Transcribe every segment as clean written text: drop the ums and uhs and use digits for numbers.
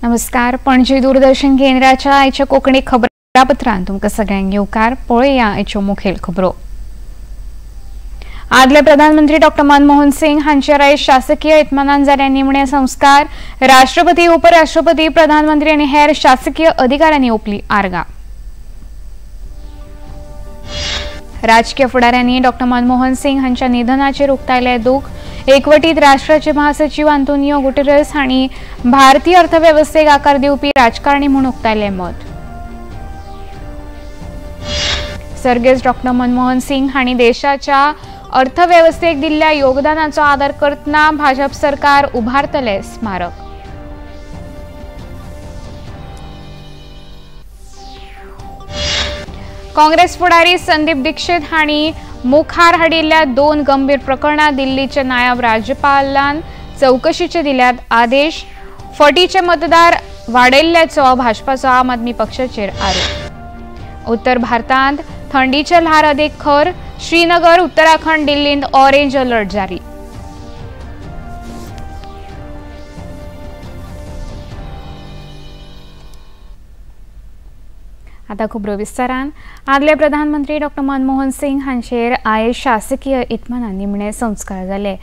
नमस्कार, पणजी दूरदर्शन केंद्राच्या आयच्या कोंकणी खबरापत्रांत तुमकां सगळ्यांक येवकार. पळोवया आयच्यो मुखेल खबरो. आदले प्रधानमंत्री डॉ मनमोहन सिंग हांचेर आयज शासकीय इतमानान जाल्ले निमणे संस्कार. राष्ट्रपती, उपराष्ट्रपती, प्रधानमंत्री आनी हेर शासकीय अधिकाऱ्यांनी ओंपली आर्गां. राजकीय फुडाऱ्यांनी डॉ मनमोहन सिंग हांच्या निधनाचेर उक्तायलें दुख. एकवटीत राष्ट्राचे महासचिव आंतोनियो गुटेरस हांणी भारतीय अर्थवेवस्थेक आकार दिवपी राजकारणी म्हूण उक्तायलें मत. सर्गेस्त डॉ मनमोहन सिंग हांणी देशाच्या अर्थवेवस्थेक दिल्ल्या योगदानाचो आदर करतना भाजप सरकार उभारतले स्मारक. काँग्रेस फुडारी संदीप दीक्षित हांणी मुखार हाडिल्ल्या दोन गंभीर प्रकरणां दिल्लीचे नायब राज्यपालान चवकशीचे दिल्यात आदेश. फटीचे मतदार वाडयल्ल्याचो भाजपाचो आम आदमी पक्षाचेर आरोप. उत्तर भारतांत थंडीचे ल्हार अदीक खर. श्रीनगर, उत्तराखंड, दिल्लींत ऑरेंज अलर्ट जारी. आता खबरो विस्तारान. आदले प्रधानमंत्री डॉ मनमोहन सिंग हांचेर आयज शासकीय इतमानान निमणे संस्कार जाले.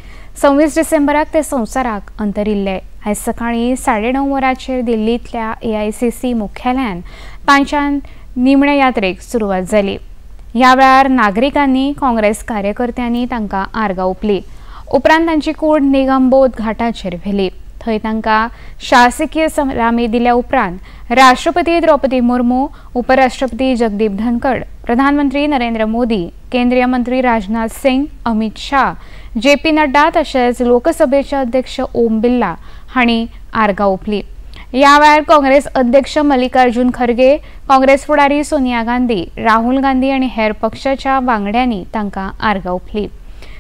26 डिसेंबराक ते संवसाराक अंतरिल्ले. आयज सकाळीं 9:30 वरांचेर दिल्लींतल्या AICC मुख्यालयान तांच्या निमणे यात्रेक सुरवात जाली. ह्या वेळार नागरिकांनी, काँग्रेस कार्यकर्त्यांनी तांकां आर्गां ओंपली. उपरांत तांची कूड निगमबोध घाटाचेर व्हेली. थंय तांकां शासकीय सलामी दिल्या उपरांत राष्ट्रपती द्रौपदी मुर्मू, उपराष्ट्रपती जगदीप धनखड, प्रधानमंत्री नरेंद्र मोदी, केंद्रीय मंत्री राजनाथ सिंग, अमित शाह, JP Nadda तशेंच लोकसभेचे अध्यक्ष ओम बिर्ला हांणी आर्गां ओंपली. ह्या वेळार काँग्रेस अध्यक्ष मल्लिकार्जुन खरगे, काँग्रेस फुडारी सोनिया गांधी, राहुल गांधी आनी हेर पक्षाच्या वांगड्यांनी तांकां आर्गां ओंपली.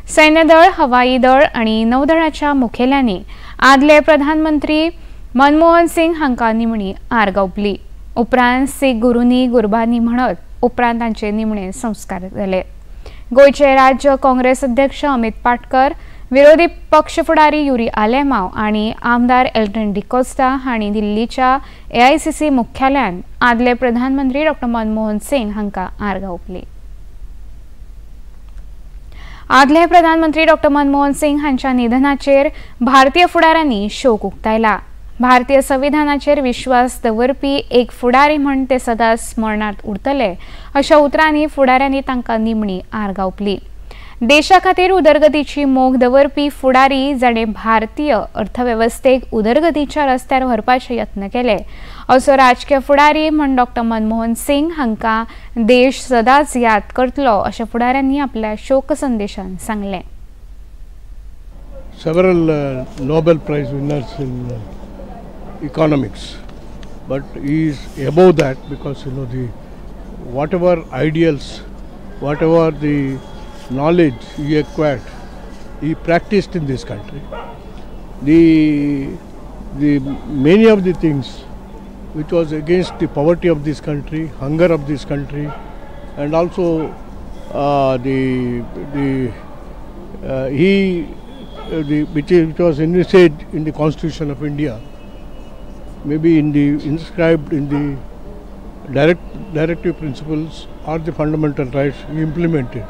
सैन्यदळ, हवाई दळ आनी नौदळाच्या मुखेल्यांनी आदले प्रधानमंत्री मनमोहन सिंग हांकां निमणी आर्गां ओंपली. उपरांत सीख गुरूंनी गुरबानी म्हणत उपरांत तांचे निमणे संस्कार जाले. गोंयचे राज्य काँग्रेस अध्यक्ष अमित पाटकर, विरोधी पक्ष फुडारी युरी आलेमाव आनी आमदार एल्टन डिकोस्टा हांणी दिल्लीच्या AICC मुख्यालयान आदले प्रधानमंत्री डॉ मनमोहन सिंग हांकां आर्गां ओंपली. आदले प्रधानमंत्री डॉ मनमोहन सिंग हांच्या निधनाचेर भारतीय फुडाऱ्यांनी शोक उक्तायला. भारतीय संविधानाचेर विश्वास दवरपी एक फुडारी म्हूण ते सदांच स्मरणांत उरतले अशा उतरांनी फुडाऱ्यांनी तांकां निमणी आर्गां ओंपली. देशा खातीर उदरगतीची मोख दवरपी फुडारी जाणें भारतीय अर्थवेवस्थेक उदरगतीच्या रस्त्यार व्हरपाचे यत्न केले असो राजकीय फुडारी म्हूण डॉ मनमोहन सिंग हांकां देश सदांच याद करतलो अशें फुडाऱ्यांनी आपल्या शोक संदेशान सांगलें. Several Nobel Prize winners in economics, but he is above that because you know the whatever ideals, whatever the knowledge he acquired, he practiced in this country. The many of the things which was against the poverty of this country, hunger of this country, and also which was envisaged in the Constitution of India, maybe in the inscribed in the directive principles or the fundamental rights, he implemented.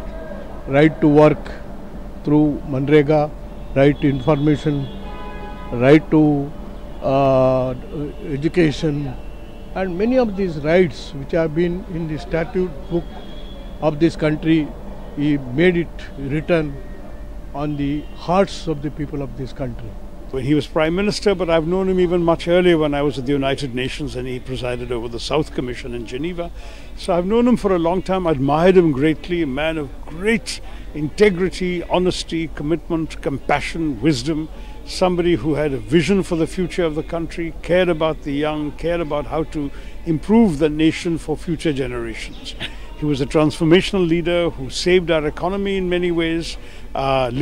Right to work through Manrega, right to information, right to education, and many of these rights which have been in the statute book of this country, he made it written on the hearts of the people of this country. When he was Prime Minister, but I've known him even much earlier when I was at the United Nations and he presided over the South Commission in Geneva. So I've known him for a long time, admired him greatly, a man of great integrity, honesty, commitment, compassion, wisdom, somebody who had a vision for the future of the country, cared about the young, cared about how to improve the nation for future generations. He was a transformational leader who saved our economy in many ways,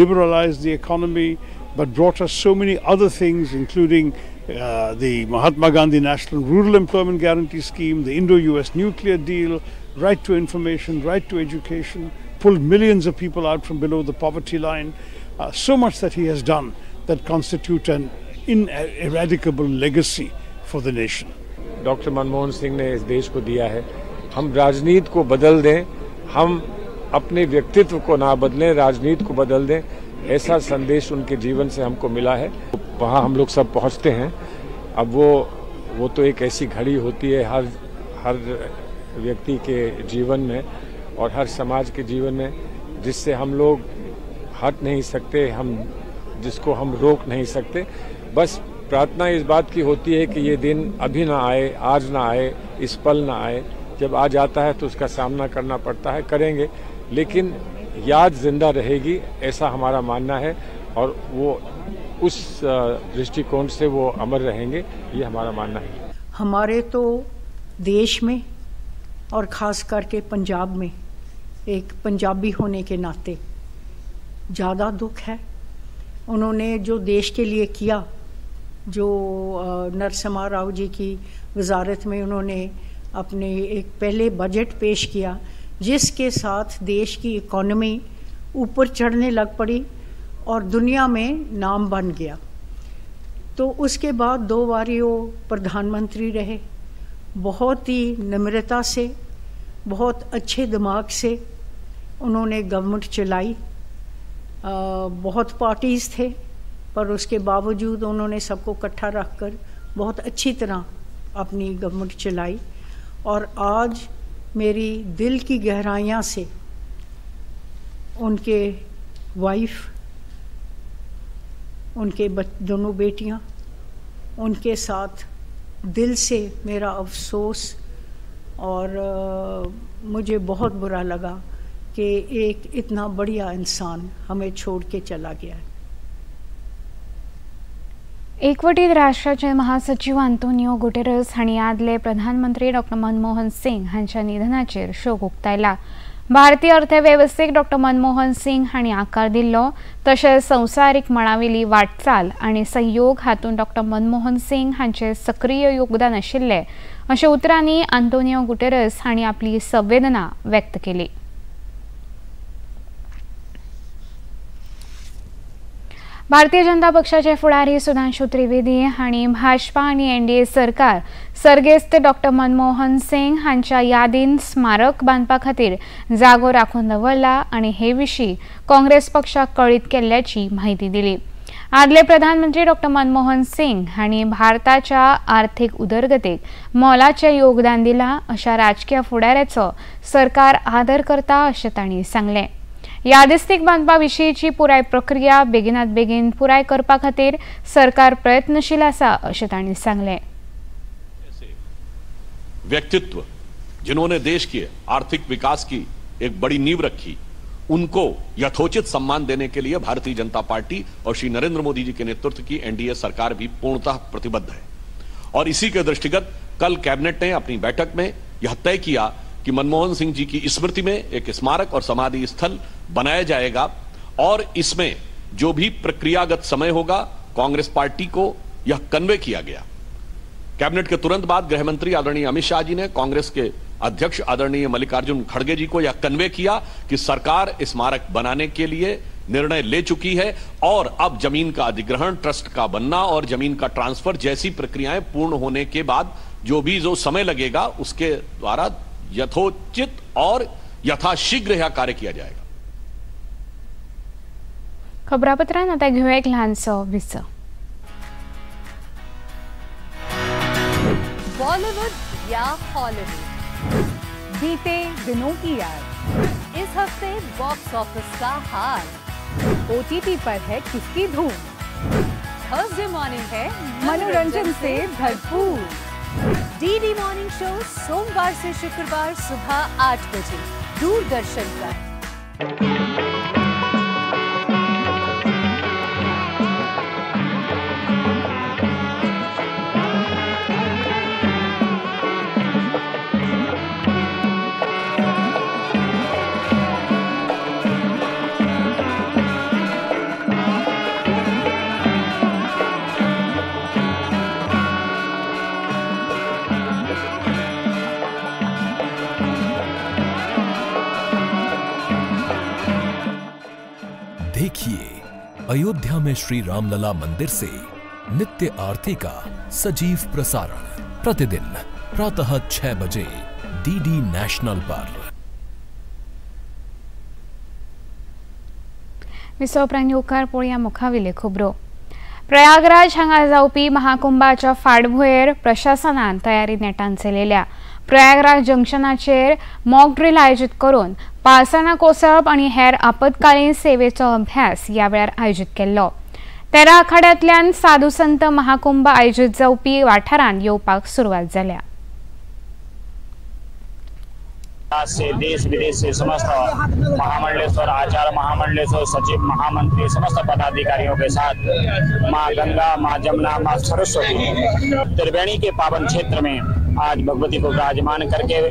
liberalized the economy, but brought us so many other things, including the Mahatma Gandhi National Rural Employment Guarantee Scheme, the Indo-US nuclear deal, right to information, right to education, pulled millions of people out from below the poverty line. So much that he has done that constitute an ineradicable legacy for the nation. Doctor Manmohan Singh ने इस देश को दिया है। हम राजनीति को बदल दें, हम अपने व्यक्तित्व को ना बदलें, राजनीति को बदल दें, ऐसा संदेश उनके जीवन से हमको मिला है। वहाँ हम लोग सब पहुँचते हैं। अब वो तो एक ऐसी घड़ी होती है हर हर व्यक्ति के जीवन में और हर समाज के जीवन में, जिससे हम लोग हट नहीं सकते, हम जिसको हम रोक नहीं सकते। बस प्रार्थना इस बात की होती है कि ये दिन अभी ना आए, आज ना आए, इस पल ना आए। जब आ जाता है तो उसका सामना करना पड़ता है, करेंगे, लेकिन याद जिंदा रहेगी, ऐसा हमारा मानना है और वो उस दृष्टिकोण से वो अमर रहेंगे, ये हमारा मानना है। हमारे तो देश में और ख़ास करके पंजाब में एक पंजाबी होने के नाते ज़्यादा दुख है। उन्होंने जो देश के लिए किया, जो नरसिम्हा राव जी की वजारत में उन्होंने अपने एक पहले बजट पेश किया, जिसके साथ देश की इकॉनमी ऊपर चढ़ने लग पड़ी और दुनिया में नाम बन गया। तो उसके बाद दो बारी वो प्रधानमंत्री रहे, बहुत ही नम्रता से, बहुत अच्छे दिमाग से उन्होंने गवर्नमेंट चलाई। बहुत पार्टीज़ थे, पर उसके बावजूद उन्होंने सबको इकट्ठा रखकर बहुत अच्छी तरह अपनी गवर्नमेंट चलाई। और आज मेरी दिल की गहराइयाँ से उनके वाइफ, उनके दोनों बेटियाँ, उनके साथ दिल से मेरा अफसोस और मुझे बहुत बुरा लगा कि एक इतना बढ़िया इंसान हमें छोड़ के चला गया है। एकवटीत राष्ट्राचे महासचिव आंतोनियो गुटेरस हांणी आदले प्रधानमंत्री डॉ मनमोहन सिंग हांच्या निधनाचेर शोक उक्तायला। भारतीय अर्थवेवस्थेक डॉ मनमोहन सिंग हांणी आकार दिल्लो, तशेंच संवसारीक मळावेली वाटचाल आनी संयोग हातूंत डॉ मनमोहन सिंग हांचे सक्रीय योगदान आशिल्लें अशें उतरांनी आंतोनियो गुटेरस हांणी आपली संवेदना व्यक्त केली। भारतीय जनता पक्षाचे फुडारी सुधांशु त्रिवेदी हांणी भाजपा आनी एनडीए सरकार सर्गेस्त डॉ मनमोहन सिंग हांच्या यादीन स्मारक बांदपा खातीर जागो राखून दवरला आनी हे विशीं काँग्रेस पक्षाक कळीत केल्ल्याची म्हायती दिली। आदले प्रधानमंत्री डॉ मनमोहन सिंग हांणी भारताच्या आर्थिक उदरगतीक मोलाचें योगदान दिलां अशा राजकीय फुडाऱ्याचो सरकार आदर करता अशें तांणी सांगलें। यादिस्तीक बांदपा विशींची पुराय प्रक्रिया बेगिनात बेगीन पुराय करपा खातीर सरकार प्रयत्नशील आसा अशें तांणी सांगलें। व्यक्तित्व जिन्होंने देश के आर्थिक विकास की एक बड़ी नींव रखी, उनको यथोचित सम्मान देने के लिए भारतीय जनता पार्टी और श्री नरेंद्र मोदी जी के नेतृत्व की एनडीए सरकार भी पूर्णतः प्रतिबद्ध है। और इसी के दृष्टिगत कल कैबिनेट ने अपनी बैठक में यह तय किया कि मनमोहन सिंह जी की स्मृति में एक स्मारक और समाधि स्थल बनाया जाएगा और इसमें जो भी प्रक्रियागत समय होगा कांग्रेस पार्टी को यह कन्वे किया गया। कैबिनेट के तुरंत बाद गृहमंत्री आदरणीय अमित शाह जी ने कांग्रेस के अध्यक्ष आदरणीय मल्लिकार्जुन खड़गे जी को यह कन्वे किया कि सरकार स्मारक बनाने के लिए निर्णय ले चुकी है और अब जमीन का अधिग्रहण, ट्रस्ट का बनना और जमीन का ट्रांसफर जैसी प्रक्रियाएं पूर्ण होने के बाद जो भी जो समय लगेगा उसके द्वारा यथोचित और यथाशीघ्र यह कार्य किया जाएगा। खबरापत्रान आता घेऊया एक ल्हानसो विसव। बॉलीवुड या हॉलीवुड, बीते दिनों की याद, इस हफ्ते बॉक्स ऑफिस का हाल, ओटीटी पर है किसकी धूम, थर्सडे मॉर्निंग है मनोरंजन से भरपूर, डीडी मॉर्निंग शो सोमवार से शुक्रवार सुबह 8 बजे दूरदर्शन पर। देखिए अयोध्या में श्री रामलला मंदिर से नित्य आरती का सजीव प्रसारण प्रतिदिन प्रातः 6 बजे डीडी नॅशनल पर। विसव उपरांत येवकार पळोवया मुखावेल्यो खबरो। प्रयागराज हांगा जावपी महाकुंभाच्या फाटभुंयेर प्रशासनान तयारी नेटान चलयल्या। प्रयागराज जंक्शनाचेर मॉक ड्रिल आयोजीत करून पालसणां कोसळप आनी हेर आपत्कालीन सेवेचो अभ्यास ह्या वेळार आयोजीत केल्लो। 13 आखाड्यांतल्यान साधू संत महाकुंभ आयोजीत जावपी वाठारांत येवपाक सुरवात जाल्या। से देश विदेश से समस्त महामंडलेश्वर, आचार्य महामंडलेश्वर, सचिव, महामंत्री, समस्त पदाधिकारियों के साथ माँ गंगा, माँ जमुना, माँ सरस्वती त्रिवेणी के पावन क्षेत्र में आज भगवती को विराजमान करके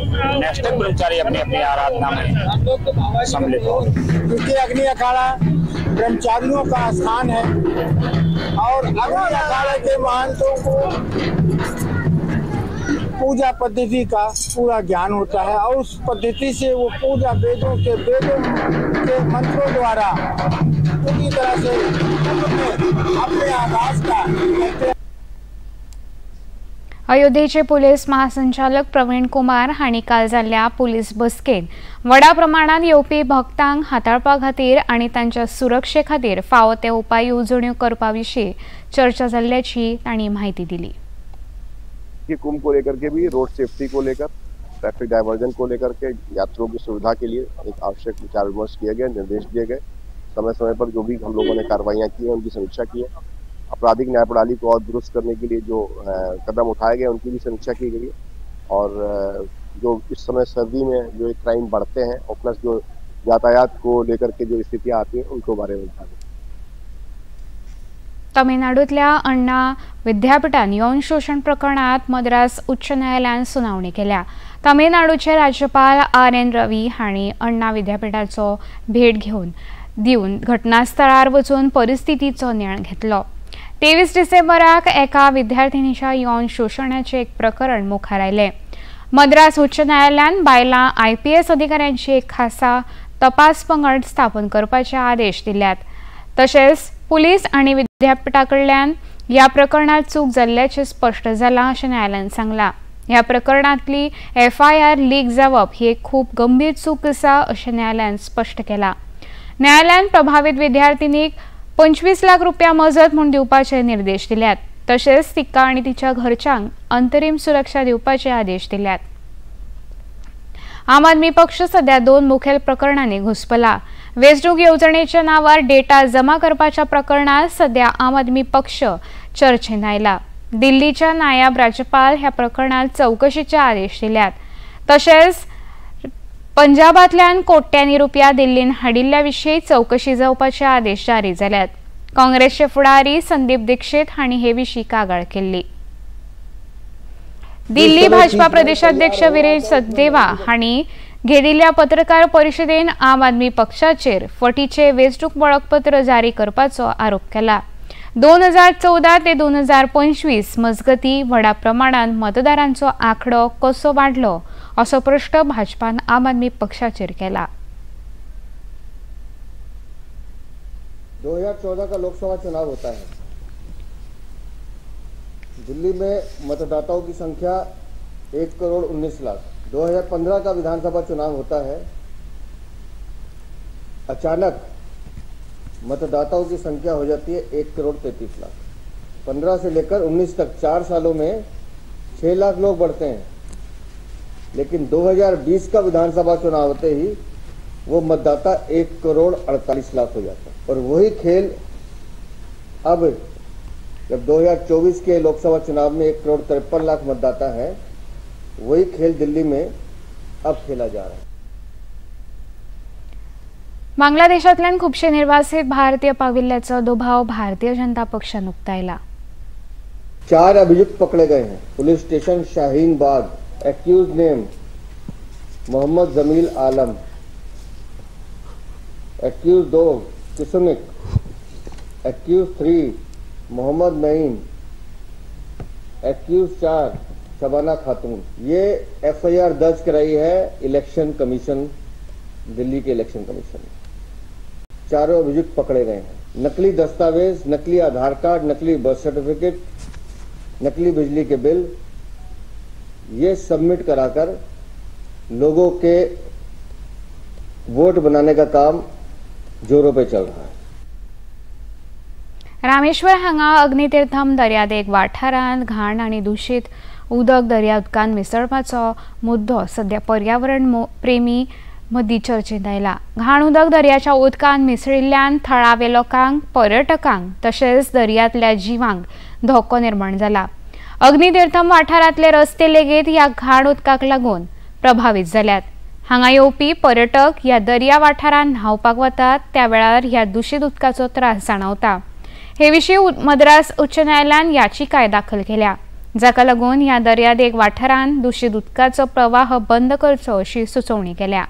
नैष्ठिक ब्रह्मचारी अपने अपनी आराधना में सम्मिलित हो। क्योंकि अग्नि अखाड़ा ब्रह्मचारियों का स्थान है और अग्नि अखाड़े के महंतों को पूजा पद्धति का पूरा ज्ञान होता है और उस पद्धति से वो पूजा वेदों के मंत्रों द्वारा पूरी तरह से अपने आगाज का करते हैं। अयोध्येचे पुलीस महासंचालक प्रवीण कुमार हांणी काल जाल्ल्या पुलीस बसकेंत व्हडा प्रमाणांत येवपी भक्तांक हाताळपा खातीर आनी तांच्या सुरक्षे खातीर फावो ते उपाय येवजण्यो करपा विशीं चर्चा जाल्ल्याची तांणी म्हायती दिली। कुंभ को लेकर के भी रोड सेफ्टी को लेकर, ट्रैफिक डाइवर्जन को लेकर के यात्रियों की सुविधा के लिए एक आवश्यक विचार विमर्श किया गया, निर्देश दिए गए। समय समय पर जो भी हम लोगों ने कार्रवाइयाँ की हैं उनकी समीक्षा की है। आपराधिक न्याय प्रणाली को और दुरुस्त करने के लिए जो कदम उठाए गए उनकी भी समीक्षा की गई है। और जो इस समय सर्दी में जो क्राइम बढ़ते हैं और प्लस जो यातायात को लेकर के जो स्थितियाँ आती हैं उनको बारे में बताया। तमिळनाडूंतल्या अण्णा विद्यापीठान यौन शोषण प्रकरणात मद्रास उच्च न्यायालयान सुनावणी केल्या। तमिळनाडूचे राज्यपाल आर.एन. रवी हांणी अण्णा विद्यापीठाचो भेट घेवन दिवन घटनास्थळार वचून परिस्थितीचो नियाळ घेतलो। 23 डिसेंबराक एका विद्यार्थिनीच्या यौन शोषणाचें एक प्रकरण मुखार आयलें। मद्रास उच्च न्यायालयान बायलां IPS अधिकाऱ्यांची एक खासा तपास पंगड स्थापन करपाचे आदेश दिल्यात। तशेंच पुलीस आनी विद्यापीठा कडल्यान ह्या प्रकरणात चूक जाल्ल्याचें स्पश्ट जालां अशें न्यायालयान सांगलां। ह्या प्रकरणांतली FIR leak जावप ही एक खूब गंभीर चूक आसा अशें न्यायालयान स्पश्ट केलां। न्यायालयान प्रभावीत विद्यार्थिनीक 25 लाख रुपया मजत म्हूण दिवपाचे निर्देश दिल्यात। तशेंच तिका आनी तिच्या घरच्यांक अंतरीम सुरक्षा दिवपाचे आदेश दिल्यात। आम आदमी पक्ष सध्या 2 मुखेल प्रकरणांनी घुस्पला। वेंचणूक येवजणेच्या नावार डेटा जमा करपाच्या प्रकरणात सध्या आम आदमी पक्ष चर्चेन आयला। दिल्लीच्या नायब राज्यपाल ह्या प्रकरणात चवकशीचे आदेश दिल्यात। तशेंच पंजाबांतल्यान कोट्यांनी रुपया दिल्लीन हाडिल्ल्या विशीं चवकशी जावपाचे आदेश जारी जाल्यात। काँग्रेसचे फुडारी संदीप दीक्षित हांणी हे विशीं कागाळ केल्ली। दिल्ली भाजपा प्रदेशाध्यक्ष वीरेंद्र सचदेवा हांणी घेतिल्ल्या पत्रकार परिशदेन आम आदमी पक्षाचेर फटीचे वेंचणूक वळखपत्र जारी करपाचो आरोप केला। 2014 ते 2025 मजगती व्हडा प्रमाणात मतदारांचो आंकडो कसो वाडलो असो प्रश्न भाजपान आम आदमी पक्षाचेर केला। 2014 का लोकसभा चुनाव होता है। दिल्ली में मतदाताओं की संख्या 1 करोड़ 19 लाख। 2015 का विधानसभा चुनाव होता है। अचानक मतदाताओं की संख्या हो जाती है 1 करोड़ 33 लाख। 15 से लेकर 19 तक 4 सालों में 6 लाख लोग बढ़ते हैं, लेकिन 2020 का विधानसभा चुनाव होते ही वो मतदाता 1 करोड़ 48 लाख हो जाता है। और वही खेल अब जब 2024 के लोकसभा चुनाव में 1 करोड़ 53 लाख मतदाता है, वही खेल दिल्ली में अब खेला जा रहा है। बांगलादेशांतल्यान खुबशे निर्वासित भारतीय पाविल्ल्याचो दुबाव भारतीय जनता पक्षान उक्तायला। 4 अभियुक्त पकड़े गए हैं। Police station Shaheen Bagh, accused name Mohammad Jamil Alam, accused 2 किसमिक, accused 3 Mohammad Naeem, accused 4 Shabana Khatoon. ये FIR दर्ज कराई है इलेक्शन कमीशन, दिल्ली के इलेक्शन कमीशन ने। चारों अभियुक्त पकड़े गए हैं। नकली दस्तावेज, नकली आधार कार्ड, नकली बर्थ सर्टिफिकेट, नकली बिजली के बिल, ये सबमिट कराकर लोगों के वोट बनाने का काम जोरों पे चल रहा है। रामेश्वर हांगा अग्नितीर्थम दर्यादेग वाठारांत घाण आनी दूषित उदक दर्या उदकांत मिसळपाचो मुद्दो सध्या पर्यावरण प्रेमी मदीं चर्चेंत आयला। घाण उदक दर्याच्या उदकांत मिसळिल्ल्यान थळावे लोकांक, पर्यटकांक तशेंच दर्यांतल्या जिवांक धोको निर्माण जाला। अग्नितीर्थम वाठारांतले रस्ते लेगीत ह्या घाण उदकाक लागून प्रभावीत जाल्यात। हांगा येवपी पर्यटक ह्या दर्या वाठारांत न्हांवपाक वतात त्या वेळार ह्या दूषित उदकाचो त्रास जाणवता। हे विशीं मद्रास उच्च न्यायालयान याचिकाय दाखल केल्या, जाका लागून ह्या दर्यादेग वाठारांत दूषित उदकाचो प्रवाह बंद करचो अशी सुचोवणी केल्या।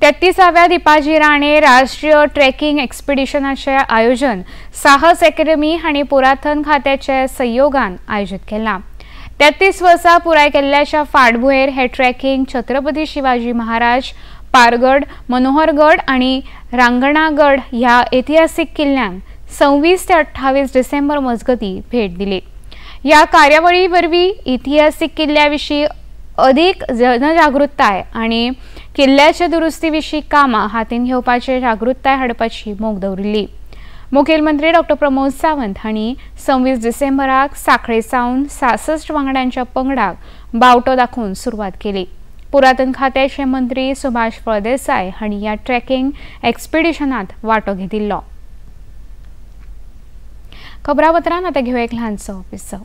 33व्या दीपाजी राणे राष्ट्रीय ट्रेकिंग एक्सपिडिशनाचें आयोजन साहस अकॅडमी हांणी पुरातन खात्याच्या सहयोगान आयोजीत केलां। 33 वर्सां पुराय केल्ल्याच्या फाटभुंयेर हे ट्रेकिंग छत्रपती शिवाजी महाराज, पारगड, मनोहरगड आनी रांगणागड ह्या ऐतिहासिक किल्ल्यांक 26 ते 28 डिसेंबर मजगती भेट दिली। ह्या कार्यावळी वरवीं इतिहासीक किल्ल्या विशीं अधिक जनजागृताय आनी किल्ल्याच्या दुरुस्ती विशीं कामां हातीन घेवपाचे जागृताय हाडपाची मोख दवरिल्ली। मुखेलमंत्री डॉक्टर प्रमोद सावंत हांणी 26 डिसेंबराक सांखळे सावन 66 वांगड्यांच्या पंगडाक बावटो दाखोवन सुरवात केली। पुरातन खात्याचे मंत्री सुभाष फळदेसाय हांणी ह्या ट्रेकिंग एक्सपिडिशनात वांटो घेतिल्लो। खबरापत्रांत आतां घेवया एक ल्हानसो पिसो।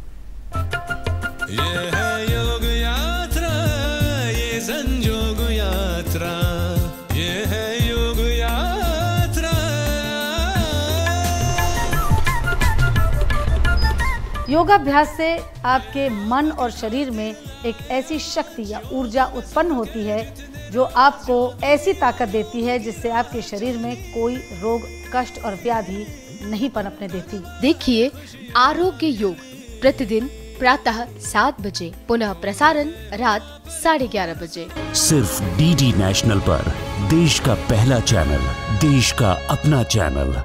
योगाभ्यास से आपके मन और शरीर में एक ऐसी शक्ति या ऊर्जा उत्पन्न होती है जो आपको ऐसी ताकत देती है जिससे आपके शरीर में कोई रोग, कष्ट और व्याधि नहीं पनपने देती। देखिए आरोग्य योग प्रतिदिन प्रातः 7 बजे, पुनः प्रसारण रात 11:30 बजे, सिर्फ डीडी नेशनल पर। देश का पहला चैनल, देश का अपना चैनल।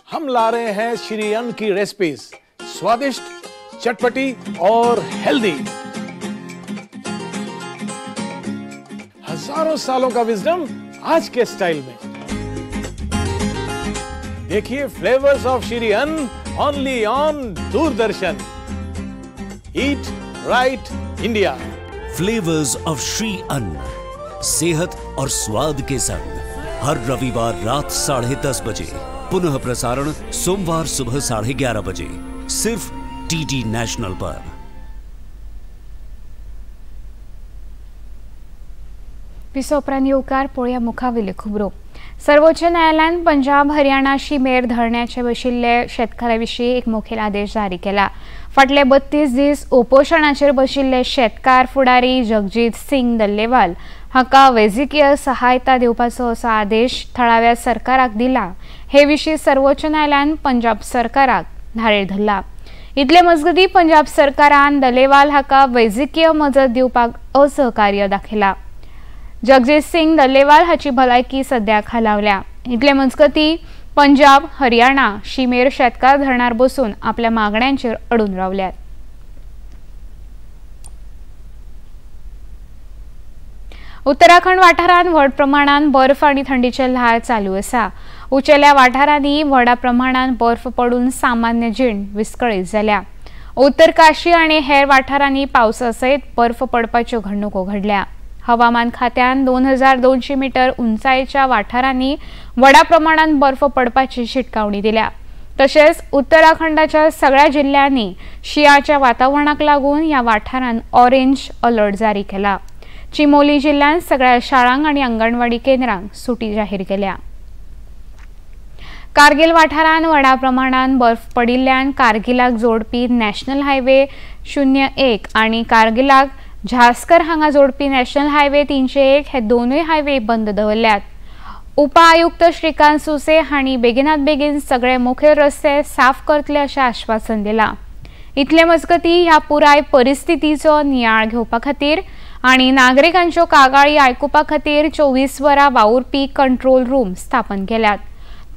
हम ला रहे हैं श्री अन्न की रेसिपीज, स्वादिष्ट, चटपटी और हेल्दी। हजारों सालों का विजडम आज के स्टाइल में। देखिए flavours of Shri Anna only on Doordarshan. Eat right India. Flavours of Shri Anna, सेहत और स्वाद के संग, हर रविवार रात 10:30 बजे, पुनः प्रसारण सोमवार सुबह 11:30 बजे, सिर्फ डीडी नेशनल पर। विसोपरांत येवकार पळोवया मुखावेल्यो खबरो। सर्वोच्च न्यायालयान पंजाब हरियाणा शिमेर धरण्याचे बशिल्ले शेतकारां विशीं एक मुखेल आदेश जारी केला। फाटले 32 दीस उपोशणाचेर बशिल्ले शेतकार फुडारी जगजीत सिंग दल्लेवाल हाका वैजकीय सहायता दिवपाचो असो आदेश थळाव्या सरकाराक दिला। हे विशीं सर्वोच्च न्यायालयान पंजाब सरकाराक धारेर धरला। इतले मजगतीं पंजाब सरकारान दल्लेवाल हाका वैजकीय मजत दिवपाक असहकार्य दाखयला। जगजीत सिंग दल्लेवाल हाची भलायकी सध्या खालावल्या। इतले मजगतीं पंजाब हरियाणा शिमेर शेतकार धरणार बसून आपल्या मागण्यांचेर अडून रावल्यात। उत्तराखंड वाठारांत व्हड प्रमाणात बर्फ आनी थंडीचे ल्हार चालू आसा। उंचेल्या वाठारांनी व्हडा प्रमाणात बर्फ पडून सामान्य जीण विस्कळीत जाल्या। उत्तरकाशी आनी हेर वाठारांनी पावसा सयत बर्फ पडपाच्यो घडणुको घडल्या। हवामान खात्यान 2200 मीटर उंचायेच्या वाठारांनी व्हडा प्रमाणात बर्फ पडपाची शिटकावणी दिल्या। तशेंच उत्तराखंडाच्या सगळ्या जिल्ह्यांनी शिंयाच्या वातावरणाक लागून ह्या वाठारांत ऑरेंज अलर्ट जारी केला। चिमोली जिल्ह्यांत सगळ्या शाळांक आनी अंगणवाडी केंद्रांक सुटी जाहीर केल्या। कारगिल वाठारांत व्हडा प्रमाणात बर्फ पडिल्ल्यान कारगिलाक जोडपी नॅशनल हायवे 01 आनी कारगिलाक झास्कर हांगा जोडपी नॅशनल हायवे 301 हे दोनूय हायवे बंद दवरल्यात। उप आयुक्त श्रीकांत सुसे हांणी बेगिनात बेगीन सगळे मुखेल रस्ते साफ करतले अशें आश्वासन दिलां। इतले मजगतीं ह्या पुराय परिस्थितीचो नियाळ घेवपा खातीर आनी नागरिकांच्यो कागाळी आयकुपा खातीर 24 वरां वावुरपी कंट्रोल रूम स्थापन केल्यात।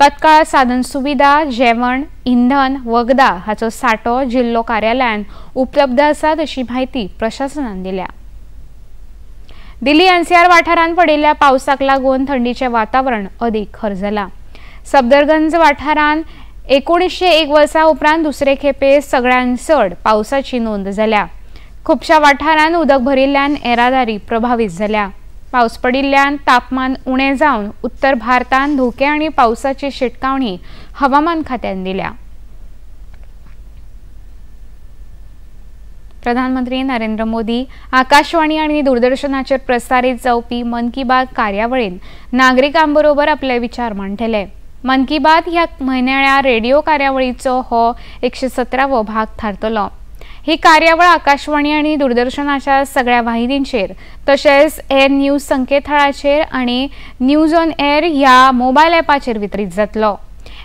तत्काळ साधन सुविधा, जेवण, इंधन, वखदां हाचो सांठो जिल्लो कार्यालयान उपलब्ध आसात अशी म्हायती प्रशासनान दिल्या। दिल्ली एनसीआर वाठारांत पडिल्ल्या पावसाक लागून थंडीचें वातावरण अदीक खर जालां। सफदरगंज वाठारांत 1901 वर्सा उपरांत दुसरे खेपे सगळ्यांत चड पावसाची नोंद जाल्या। खुबश्या वाठारांत उदक भरिल्ल्यान येरादारी प्रभावीत जाल्या। पावस पडिल्ल्यान तापमान उणें जावन उत्तर भारतांत धोके आनी पावसाची शिटकावणी हवामान खात्यान दिल्या। प्रधानमंत्री नरेंद्र मोदी आकाशवाणी आनी दूरदर्शनाचेर प्रसारीत जावपी मन की बात कार्यावळीन नागरिकांबरोबर आपले विचार मांडटले। मन की बात ह्या म्हयन्याळ्या रेडिओ कार्यावळीचो हो 117वो भाग थारतलो। ही कार्यावळ आकाशवाणी आनी दूरदर्शनाच्या सगळ्या वाहिनींचेर तशेंच एअर न्यूज संकेतथळाचेर आनी न्यूज ऑन एअर ह्या मोबायल ॲपाचेर वितरीत जातलो।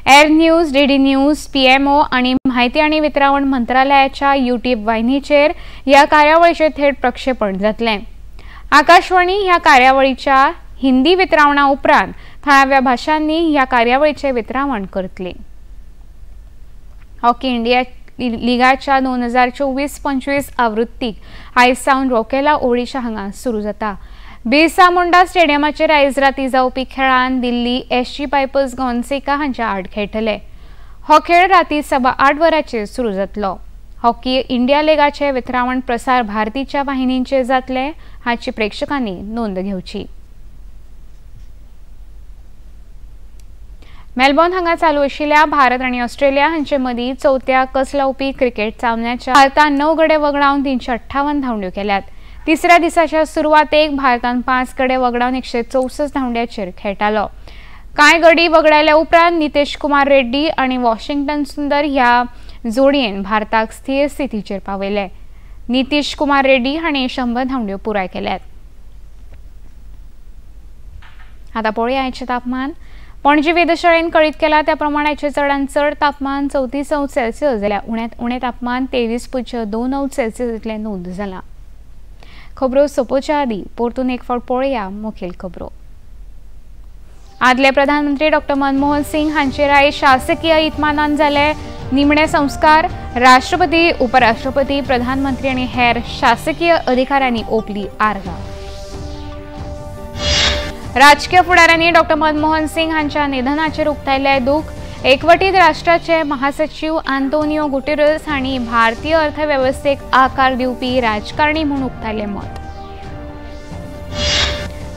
Air news, DD news, PMO आनी म्हायती आनी वितरावण मंत्रालयाच्या यूट्यूब वाहिनीचेर ह्या कार्यावळीचें थेट प्रक्षेपण जातलें। आकाशवाणी ह्या कार्यावळीच्या हिंदी वितरावणा उपरांत थळाव्या भाशांनी ह्या कार्यावळीचें वितरावण करतली। हॉकी इंडिया लिगाच्या 2024-25 आवृत्तीक आयज सावन रोकेला ओडिशा हांगा सुरू जाता। बिरसा मुंडा स्टेडियमाचेर आयज राती जावपी खेळान दिल्ली एसजी पायपर्स गोन्सेका हांच्या आड खेळटले। हो खेळ राती 8:15 वरांचेर सुरू जातलो। हॉकी इंडिया लिगाचे वितरावण प्रसार भारतीच्या वाहिनींचेर जातले हाची प्रेक्षकांनी नोंद घेवची। मेलबॉर्न हांगा चालू आशिल्ल्या भारत आनी ऑस्ट्रेलिया हांचे मदीं चवथ्या कस लावपी क्रिकेट सामन्याच्या भारतान 9 गडे वगडावन 358 धांवड्यो केल्यात। तिसऱ्या दिसाच्या सुरवातेक भारतान 5 गडे वगडावन 164 धांवड्याचेर खेळटालो। कांय गडी वगडायल्या उपरांत नितेश कुमार रेड्डी आनी वॉशिंग्टन सुंदर ह्या जोडयेन भारताक स्थिर स्थितीचेर पावयले। नितीश कुमार रेड्डी हांणी 100 धांवड्यो पुराय केल्यात। आतां पळोवया आयचें तापमान। पणजी वेधशाळेन कळीत केला त्या प्रमाण आयचें चडांत चड तापमान 34 अंश सेल्सियस जाल्यार उण्यांत उणें तापमान 23.2 अंश सेल्सियस इतलें नोंद जालां। खबरो सोंपोवच्या आदीं परतून एक फावट पळोवया मुखेल खबरो। आदले प्रधानमंत्री डॉक्टर मनमोहन सिंग हांचेर आयज शासकीय इतमानान जाले निमणे संस्कार। राष्ट्रपती, उपराष्ट्रपती, प्रधानमंत्री आनी हेर शासकीय अधिकाऱ्यांनी ओंपली आर्गां। राजकीय फुडाऱ्यांनी डॉक्टर मनमोहन सिंग हांच्या निधनाचेर उक्तायलें दुख। एकवटीत राष्ट्राचे महासचिव आंतोनियो गुटेरस हांणी भारतीय अर्थवेवस्थेक आकार दिवपी राजकारणी म्हूण उक्तायलें मत।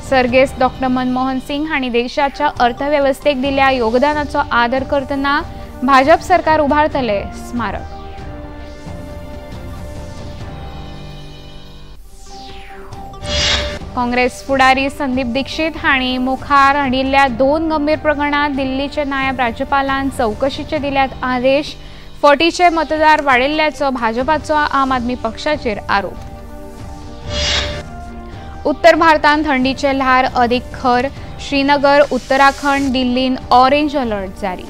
सर्गेस्त डॉक्टर मनमोहन सिंग हांणी देशाच्या अर्थवेवस्थेक दिल्ल्या योगदानाचो आदर करतना भाजप सरकार उबारतले स्मारक। काँग्रेस फुडारी संदीप दीक्षित हांणी मुखार हाडिल्ल्या 2 गंभीर प्रकरणांत दिल्लीचे नायब राज्यपालान चवकशीचे दिल्यात आदेश। फटीचे मतदार वाडिल्ल्याचो भाजपाचो आम आदमी पक्षाचेर आरोप। उत्तर भारतांत थंडीचे ल्हार अदीक खर। श्रीनगर, उत्तराखंड, दिल्लीन ऑरेंज अलर्ट जारी।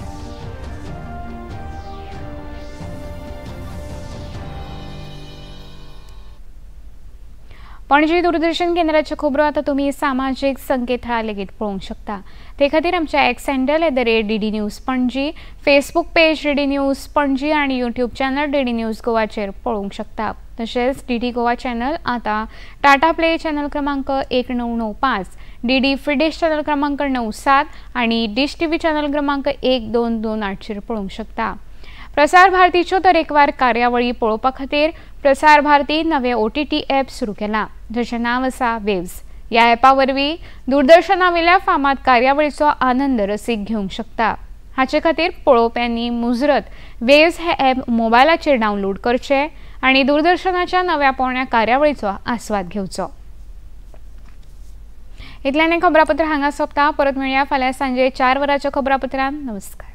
पणजी दूरदर्शन केंद्राच्यो खबरो आतां तुमी सामाजीक संकेतथळार लेगीत पळोवंक शकता। ते खातीर आमच्या X handle @DD News Panaji, Facebook page DD News Panaji आनी यूट्यूब चॅनल डीडी न्यूज गोवाचेर पळोवंक शकता। तशेंच डीडी गोवा चॅनल आतां टाटा प्ले चॅनल क्रमांक 1995, डीडी फ्री चॅनल क्रमांक 97 आनी डिश टीव्ही चॅनल क्रमांक 1228चेर पळोवंक शकता। प्रसार भारतीच्यो तरेकवार कार्यावळी पळोवपा खातीर प्रसार भारती नवे OTT app सुरू केला, जाचें नांव आसा वेव्स। ह्या ॲपा वरवीं दूरदर्शना वयल्या फामाद कार्यावळीचो आनंद रसीक घेवंक शकता। हाचे खातीर पळोवप्यांनी मुजरत वेव्स हे ॲप मोबायलाचेर डावनलोड करचें आनी दूरदर्शनाच्या नव्या पोरण्या कार्यावळीचो आस्वाद घेवचो। इतल्यान खबरापत्र हांगा सोंपता। परत मेळया फाल्यां सांजे 4 वरांच्या खबरापत्रान। नमस्कार।